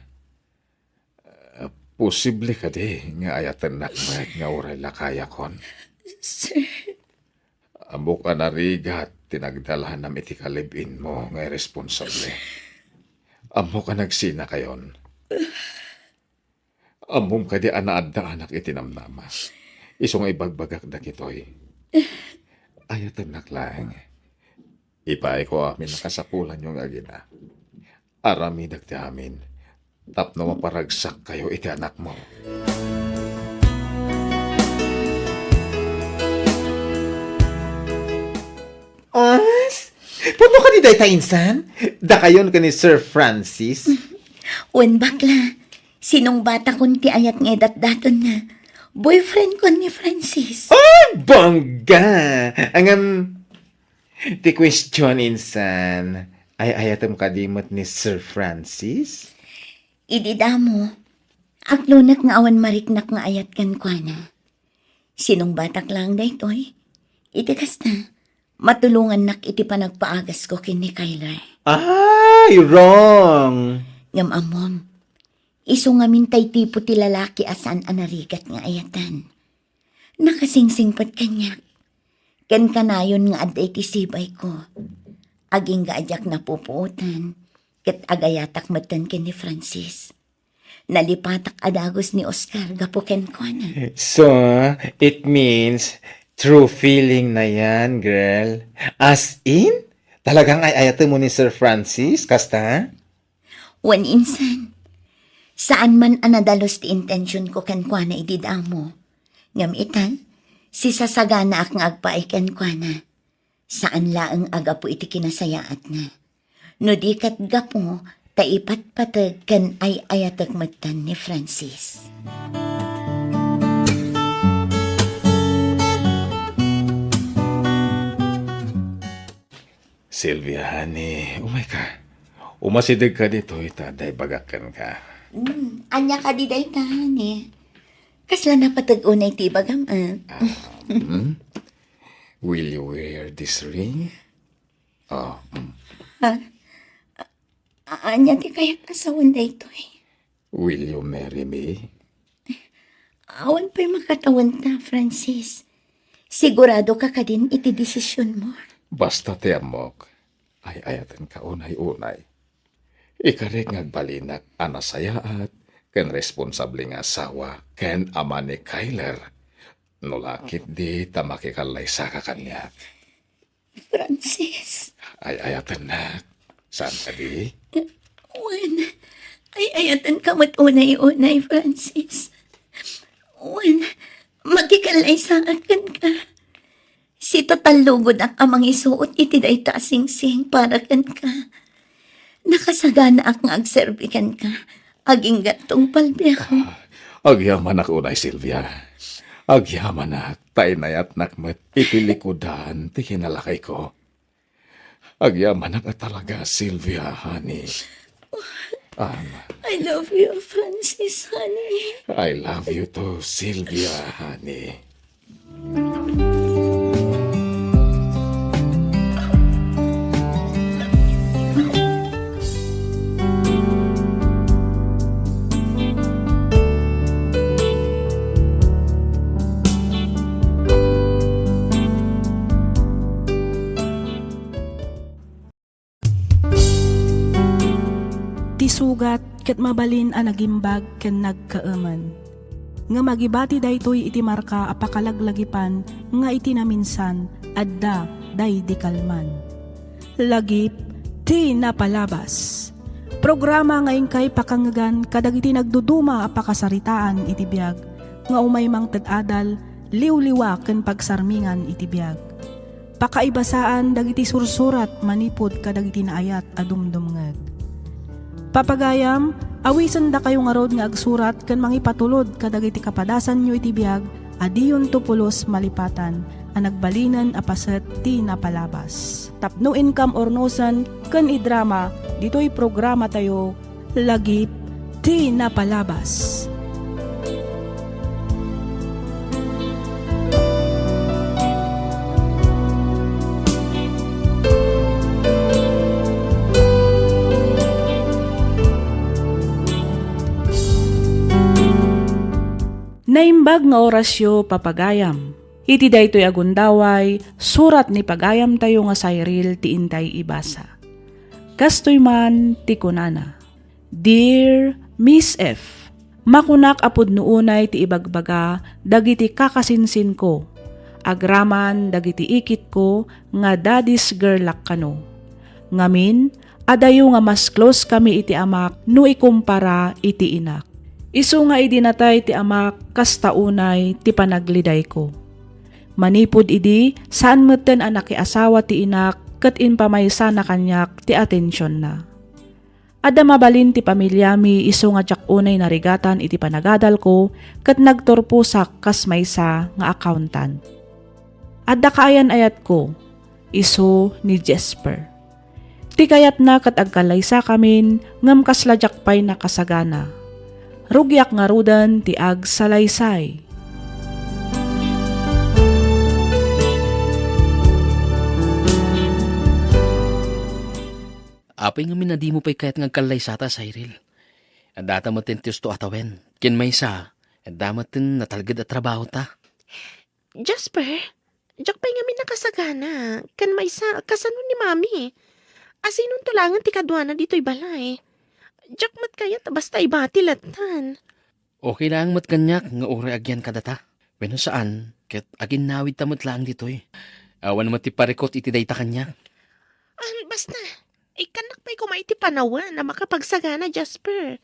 posible kadi nga ayatennak met nga uray lakayakon? Sir. Ammok a narigat ti nagdalanam iti kalib-inmo nga irresponsable. Ammok a nagsinakayon. Ammom kadi a naaddaanak iti namnama. Isu nga ibagbagak dagitoy. Ayatennak laeng. Ipaayko amin a kasapulanyo nga agina. Aramidek ti amin tapno maparagsak kayo iti anakmo. Os, pudno kadi dayta insan? Dakayon ken ni Sir Francis? Wen, bakla, sinungbatakon ti ayat nga idatdatonna. Boyfriend ko ni Francis. Ay, bangga! Ngem, ti question insan, ay-ayatem kadi met ni Sir Francis? Idi damo, aglonek nga awan mariknak nga ayat kenkuana. Sinungbatak laeng daytoy. Iti kasta, matulongannak iti panagpaagasko ken ni Kyler. Ay, wrong! Ngem ammom, isu ngamin tay tipo ti lalaki a saan a narigat nga ayatan. Nakasingsingpet kaniak. Ken kanayon nga adda iti sibayko. Agingga a diak napupuotan, ket agayatak metten ken ni Francis. Nalipatak a dagus ni Oscar gapu kenkuana. So, it means true feeling na yan, girl. As in? Talagang ay-ayatem mo ni Sir Francis, kasta? Wen insan, saan man a nadalus ti intention ko kenkuana idi damo. Ngem ita, sisasaganaak nga agpaay kenkuana. Saan laeng a gapu iti kinasayaatna. No di ket gapu ta ipatpateg ken ay-ayatek metten ni Francis. Sylvia, honey, umayka. Umasidegka ditoy ta adda ibagak kenka. Mm, ania kadi dayta, honey? Kasla napateg unay ti ibagam, ah? Ah, mm. Will you wear this ring? Oh, mm. Ha? A-, ania ti kayat a sawen daytoy? Will you marry me? Awan pay makatawen ta, Francis. Sigurado ka kadin iti desisyon mo? Basta ti ammok, ay-ayatenka unay-unay. Ikarik nga agbalinak a nasayaat ken responsable nga asawa ken ama ni Kyler. No la ketdi ta makikallaysaka kaniak. Francis. Ay-ayatennak. Saan kadi? Wen, ay-ayatenka met unay-unay, Francis. Wen, makikallaysaka kenka. Sitatallugodak a mangisuot iti dayta a singsing para kenka. Nakasaganaak nga agserbi kenka. Agingga tungpal biag. Ah, agyamanak unay, Sylvia. Agyamanak, ta inayatnak met iti likudan ti kinalakayko. Agyamanak a talaga, Sylvia, honey. Ah, I love you, Francis, honey. I love you too, Sylvia, honey. Ti sugat ket mabalin a nagimbag ken nagkaemen. Ngem agibati daytoy iti marka a pakalaglagipan nga iti naminsan adda daydi kalman. Lagip ti napalabas. Programa nga inkay pakangngegan kadagiti nagduduma a pakasaritaan iti biag nga umay mangted adal, liwliwa ken pagsarmingan iti biag. Pakaibasaan dagiti sursurat manipud kadagiti naayat a dumdumngeg. Papagayam, awisendakayo ngarud nga agsurat ken mangipatulod kadagiti kapadasanyo iti biag a diyonto pulos malipatan a nagbalinen a paset ti napalabas. Tapno inkam urnosen ken idrama ditoy programatayo, Lagip ti Napalabas. Naimbag nga orasyo, papagayam. Iti daytoy a gundaway, surat ni pagayamtayo nga Cyril ti intay ibasa. Kastoy man ti kunana, Dear Miss F, makunak a pudno unay ti ibagbaga dagiti kakasinsinko, agraman dagiti ikitko nga daddy's girlak kano. Ngamin, adayo nga mas close kami iti amak no ikumpara iti inak. Isu nga idi natay ti amak, kasta unay ti panaglidayko. Manipud idi, saan metten a nakiasawa ti inak ket impamaysana kaniak ti atensionna. Adda mabalin ti pamiliami isu nga diak unay narigatan iti panagadalko ket nagturposak kas maysa nga accountant. Adda kaayan-ayatko, isu ni Jesper. Ti kayatna ket agkallaysakamin ngem kasla diak pay nakasagana. Rugiak ngaruden ti agsalaysay. Apay ngamin a dimo pay kayat nga agkallaysata, Cyril? Addata met ti husto a tawen. Ken maysa, adda met ti natalged a trabahota. Jasper, diak pay ngamin nakasagana. Ken maysa, kasano ni Mami? Asinonto laengen ti kaduana ditoy balay? Diak met kayat a basta ibati lattan. Okay laeng met kaniak nga uray agyan kadata. Wenno saan, ket aginnawidta met laeng ditoy. Awan met ti parikut iti dayta kaniak. Ah, basta, ikkannak pay koma iti panawen a makapagsagana, Jasper.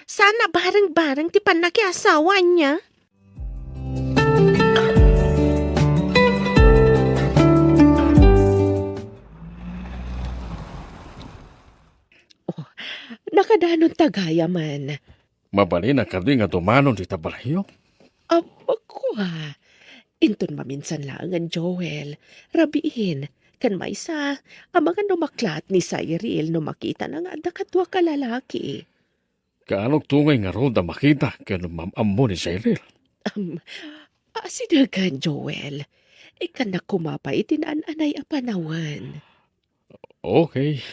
Saan a bareng-bareng ti pannakiasawa, ania? Oh, nakadanonta gayamen. Mabalin a kadi nga dumanon dita balayyo? Apo, kua. Inton maminsan laengen, Joel, rabiin, ken maysa, amangan no maklaat ni Cyril no makitana nga adda kaduak a lalaki. Kaanok to ngay ngarud a makita ken mam-ammo ni Cyril? Am, asidegen, Joel. Ikkannak koma pay iti naan-anay a panawen. Okay.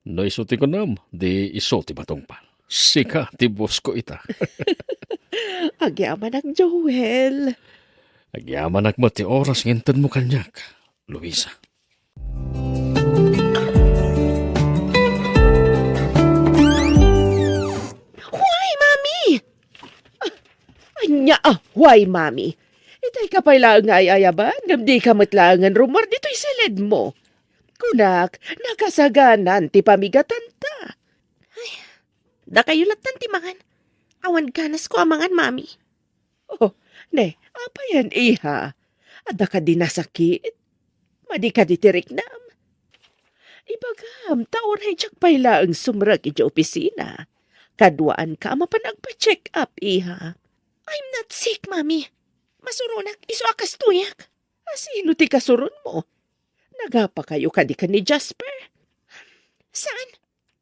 No isu ti kunam, di isu ti matungpal. Sika ti boss ko ita. Agyamanak, Joel. Agyamanak met ti oras nga intedmo kaniak, Luisa. Why, Mami? Ah, ania a why, Mami? Itay ka pay laeng nga ay-ayaban, ngem dika met laengen rummuar ditoy siledmo. Kunak, nakasaganan ti pamigatanta. Ay, dakayo lattan ti mangan. Awan ganasko a mangan, Mami. Oh, ne, apayen, iha? Adda kadi nasakit? Madi kadi ti riknam? Ibagam, ta uray diak pay laeng sumrek idiay opisina. Kaduaanka a mapan agpa-check up, iha. I'm not sick, Mami. Masuronak, isu a kastoyak. Asino ti kasuronmo? Nagapakayo kadi ken ni Jasper? Saan?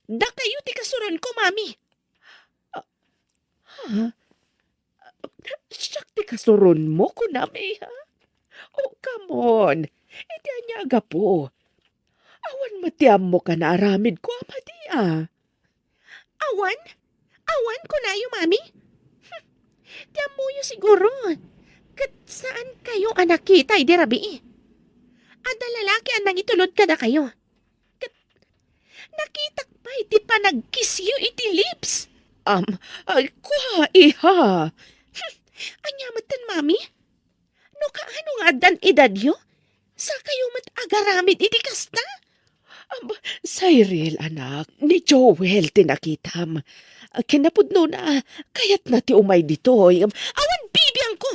Dakayo ti kasuronko, Mami. Ah, ha? Siak ti kasuronmo, kunam, iha? Oh, come on. Iti ania a gapu? Awan met ti ammok a naaramidko a madi, a. Awan? Awan, kunayo, Mami? Hmm. Ti ammoyo siguro. Ket saan kayo a nakita idi rabii? Adda lalaki a nangitulod kadakayo. Ket nakitak pay ti panagkisyo iti lips. Am, ay, kua, iha. Hmm. Ania metten, Mami? No kaano nga addan edadyo, sakayo met agaramid iti kasta? Am, Cyril, anak, ni Joel ti nakitam. Kinapudnona, kayatna ti umay ditoy. Awan bibiangko!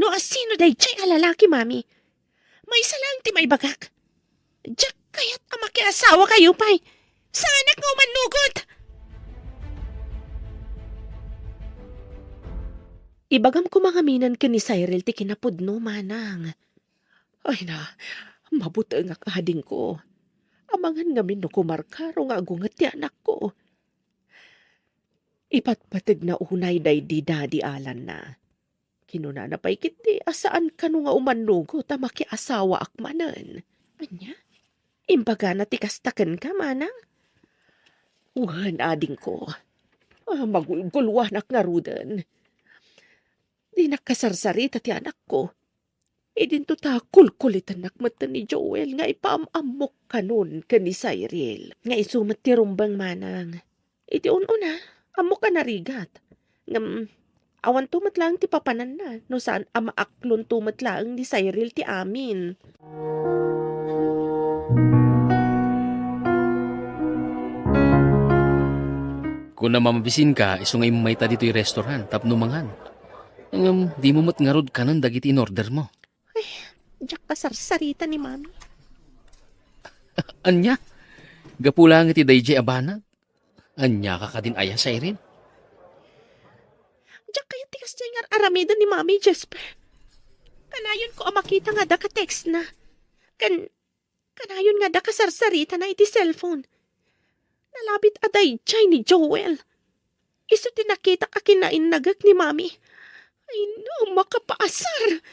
No asino daydiay a lalaki, Mami. Maysa laeng ti maibagak. Diak kayat a makiasawa kayo pay. Saanak nga umannugot! Ibagam koma ngaminen ken ni Cyril ti kinapudno, manang. Ay na, mabutengak, adingko. Amangan ngamin no kumarkaro nga agunget ti anakko. Ipatpategna unay daydi Daddy Alan-na. Kinunana pay ketdi a saan kano nga umannugot a makiasawaak manen. Ania? Imbagana ti kasta kenka, manang? Wen, adingko. Ah, magulgulwanak ngaruden. Dinak kasarsarita ti anakko. Idinto ta kulkulitennak metten ni Joel nga ipaam-ammok kanon ken ni Cyril. Nga isu met ti rumbeng, manang. Iti un-una, ammok a narigat. Ngem, awanto met laeng ti papananna, no saan a maaklonto met laeng ni Cyril ti amin. Kunam a mabisinka, isu nga immayta ditoy restaurant tapno mangan. Ngem, dimo met ngarud kanen dagiti in-ordermo. Ay, diak kasarsarita ni Mami. Ania? Gapu laeng iti daydiay a banag? Ania ka kadin aya, Cyril? Diak kayat ti kasdiay nga ar-aramiden ni Mami, Jesper. Kanayonko a makita nga adda ka-text na. Kan, kanayon nga adda kasarsaritana iti cellphone. Nalabit a daydiay ni Joel. Isu ti nakitak a kinainnagek ni Mami. Ay, no, makapaasar.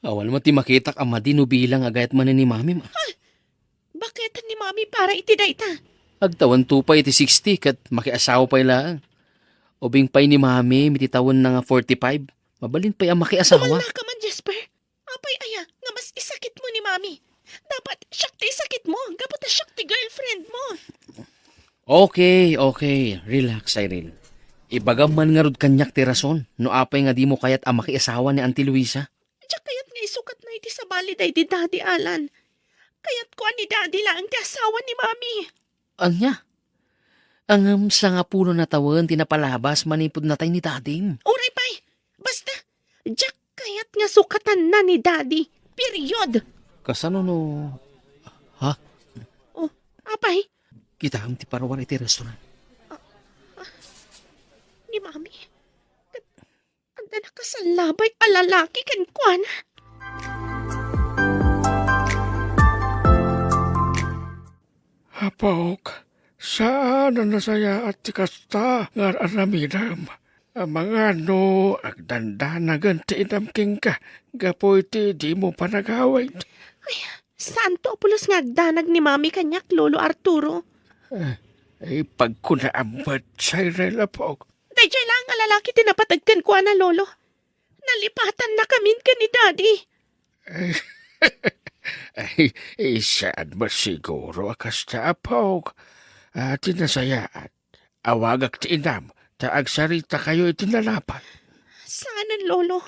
Awan met ti makitak a madi no bilang a gayat manen ni Mami, ma. Baketan ni Mami para iti dayta. Agtawento pay iti sixty ket makiasawa pay laeng. Ubing pay ni Mami iti tawenna nga forty-five, mabalin pay a makiasawa. Kumalna ka man, Jesper. Apay aya nga mas isakitmo ni Mami? Dapat siak ti isakitmo, gapu ta siak ti girlfriend mo. Okay, okay. Relax, Cyril. Ibagam man ngarud kaniak ti rason no apay nga dimo kayat a makiasawa ni Auntie Luisa. Diak kayat nga isukatna iti sabali daydi Daddy, Alan. Kayatko a ni Daddy laeng ti asawa ni Mami. Ania? Ngem sangapulo na tawen ti napalabas manipud natay ni Dadim. Uray pay. Basta, diak kayat nga sukatanna ni Daddy. Period. Kasano no... Ha? Oh, apay? Kitaem ti paruar iti restaurant. Ni Mami. Adda nakasallabay a lalaki kenkuana. Apok, saan a nasayaat ti kasta nga ar-aramidem. Amangan no agdandanagen ti inam kenka gapu iti dimo panagawid. Ay, saanto a pulos nga agdanag ni Mami kaniak, Lolo Arturo. Eh, ipagkunaam met, Cyril, apok. Daydiay laeng a lalaki ti napateg kenkuana, Lolo. Nalipatannakamin ken ni Daddy. Ay, ay, saan masiguro a kasta, apok. Ah, ti nasayaat, awagak ti inam, ta agsaritakayo iti nalapad. Saanen, Lolo.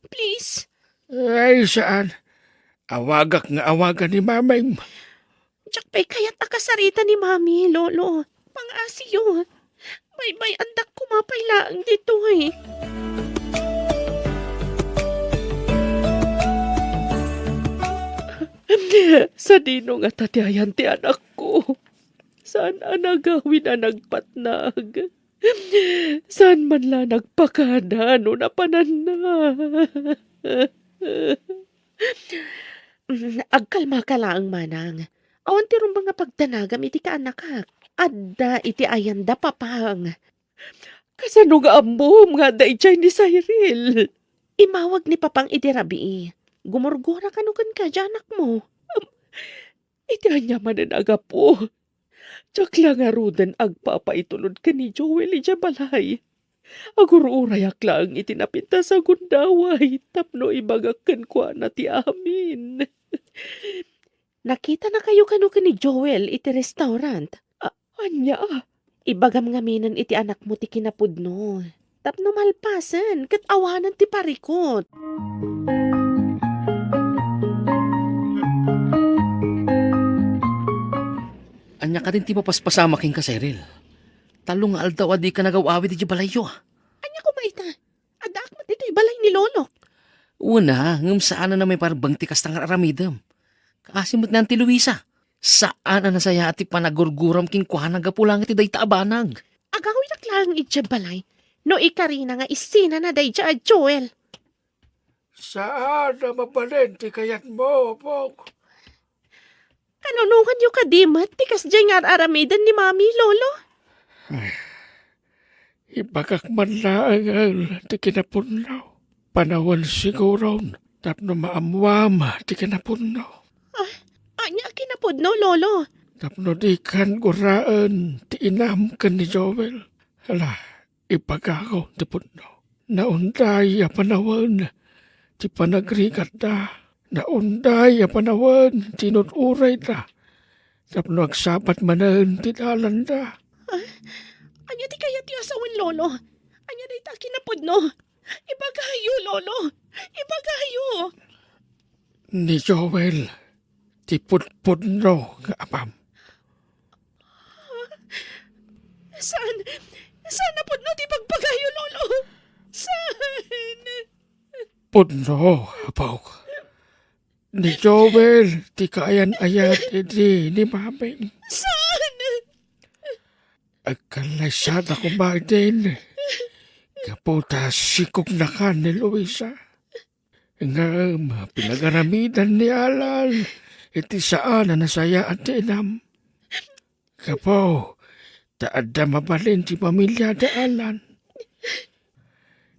Please. Ay, saan. Awagak nga awagan ni Mamim. Diak pay kayat a kasarita ni Mami, Lolo. Pangasiyo. Baybay-andak koma pay laeng ditoy. Sadino ngata ti ayan ti anakko? Saan a nagawid a nagpatnag? Saan man la nagpakada no napananna? Mm, agkalmaka laeng, manang. Awan ti rumbeng a pagdanagam iti kaanakak. Adda iti ayanda, papang. Kasano nga ammom nga adda idiay ni Cyril? Immawag ni papang idi rabii. Gumurgura kano kenka diay anakmo. Am, iti ania manen a gapu? Diak la ngaruden agpapaitulod ken ni Joel idiay balay. Agur-urayak laeng iti napintas a gundaway tapno ibagak kenkuana ti amin. Nakitanakayo kano ken ni Joel iti restaurant? A-, ania? Ibagam ngaminen iti anakmo ti kinapudno. Tapno malpasen ket awanen ti parikut. Ania kadin ti mapaspasamak kenka, Cyril? Tallo nga aldaw a dika nagaw-awid idiay balayyo, a. Ania koma ita? Addaak met ditoy balay ni Lolo. Wen a, ngem saan a maipaarbeng ti kasta nga ar-aramidem. Kaasi met ni Auntie Luisa. Saan a nasayaat ti panagurguram kenkuana gapu laeng iti dayta a banag. Agawidak laeng idiay balay no ikarina nga isinana daydiay a Joel. Saan a mabalin ti kayatmo, apok. Kanunonganyo kadi met ti kasdiay nga ar-aramiden ni Mami, Lolo? Ay, ibagak man laeng ti kinapudno. Panawen siguron tapno maammuam ti kinapudno. Ah, ania a kinapudno, Lolo? Tapno dikan guraen ti inam ken ni Joel. Hala, ibagak ti pudno. Naunday a panawen ti panagrigatda. Naunday a panawen ti inud-urayda. Tapno agsabat manen ti dalanda. Ah, ania ti kayatyo a sawen, Lolo? Ania dayta a kinapudno? Ibagayo, Lolo. Ibagayo. Ni Joel ti pudpudno nga amam. Saan? Saan a pudno ti ibagbagayo, Lolo? Saan? Pudno, apok. Ni Joel ti kaayan-ayat idi ni Mami. Saan? Agkallaysada koma idin gapu ta sikognakan ni Luisa. Ngem pinagaramidan ni Alan iti saan a nasayaat ti inam. Gapu ta adda mabalin ti pamiliada, Alan.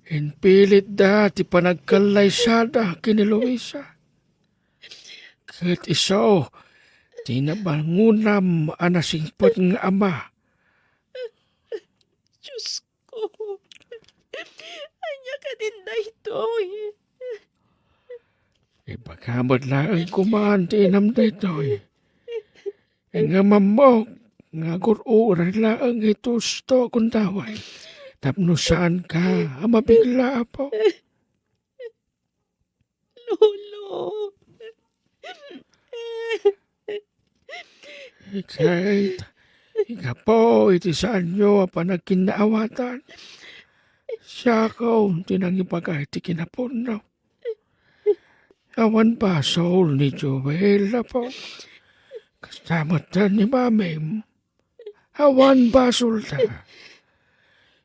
Impilitda ti panagkallaysada ken ni Luisa. Ket isu ti nabangonam a nasingpet nga ama. Diosko, ania kadin daytoy? Ibagam met laeng koma ti inam daytoy. Ngem ammok nga agur-uray laeng iti husto a gundaway tapno saanka a mabigla, Apo. Lolo. Ket, gapu iti saanyo a panagkinnaawatan, siakon ti nangibaga iti kinapudno. Awan basol ni Joel, Apo. Kasta met ni Mamim. Awan basolda.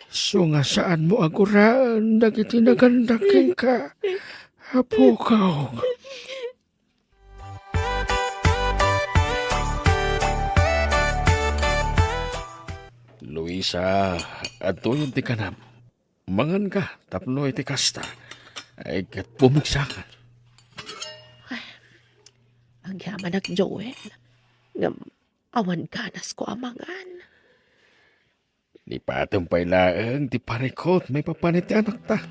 Isu nga saanmo a guraen dagiti nagandak kenka, apok. Luisa, adtoyen ti kanam. Manganka tapno iti kasta, ay ket pumigsakan. Ay, agyamanak, Joel. Ngem awan ganasko a mangan. Lipatem pay laeng ti parikut maipapan iti anakta.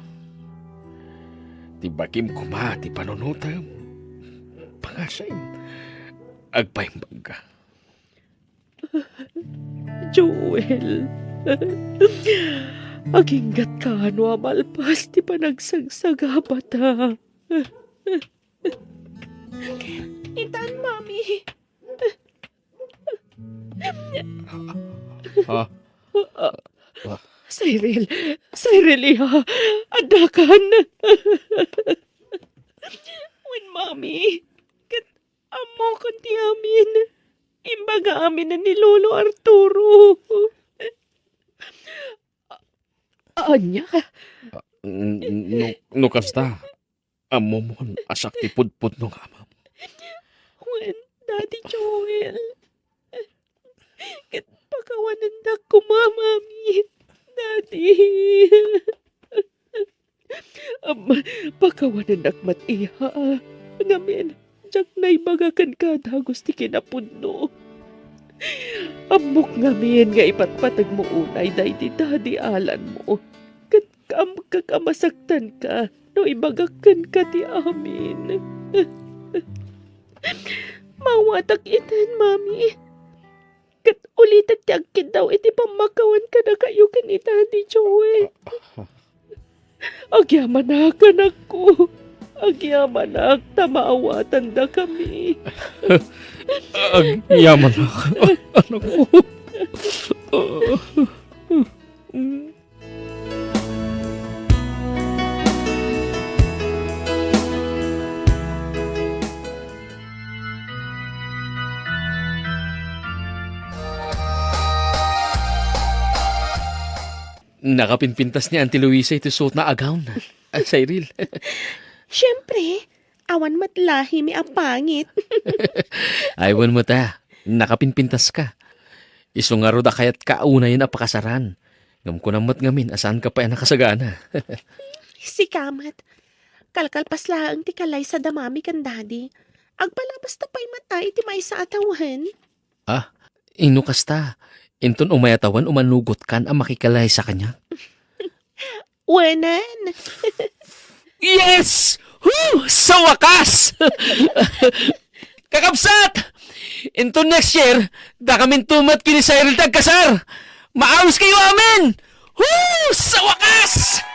Ti bakim koma ti panunotem. Pangasim, agpaimbagka. Joel, aginggatka no a malpas ti panagsagsagabata. Itan, Mami. Ah, ah. Cyril, Cyril, iya, addakan. Wen, Mami, ket ammokon ti amin. Imbaga amin ni Lolo Arturo. Ania? Ah, n-, n-, no, no kasta, ammomon a siak ti pudpudno nga amam. Wen, Daddy Joel. Ket pakawanendak koma, Mami, Daddy. Am, pakawanennak met, iya. Ngamin, diak naibaga kenka a dagus ti kinapudno. Ammok ngamin nga ipatpategmo unay daydi Daddy Alanmo. Ket kaamkak a masaktanka no ibagak kenka ti amin. Maawatak iten, Mami. Ket ulitek ti agkiddaw iti pammakawan kadakayo ken ni Daddy Joel. Agyamanak, anakko. Agyamanak ta maawatandakami. Agyamanak, anakko. Nakapinpintas ni Auntie Luisa iti suotna a gown, a, Cyril. Siempre, awan met lahimi a pangit. Ay, wen met a, nakapinpintaska. Isu ngarud a kayatka a unayen a pakasaran. Ngem kunam met ngamin a saanka pay a nakasagana. Sika met. Kalkalpas laeng ti kallaysada Mami ken Daddy. Agpalabasta pay met a iti maysa a tawen. Ah, inno kasta, inton umay a tawen umanugotkan a makikalaysa kaniak? Wenen. Yes! Woo! Sa wakas! Kakabsat! Inton next year, dakaminto met ken ni Cyril ti agkasar! Maawiskayo amin! Woo! Sa wakas!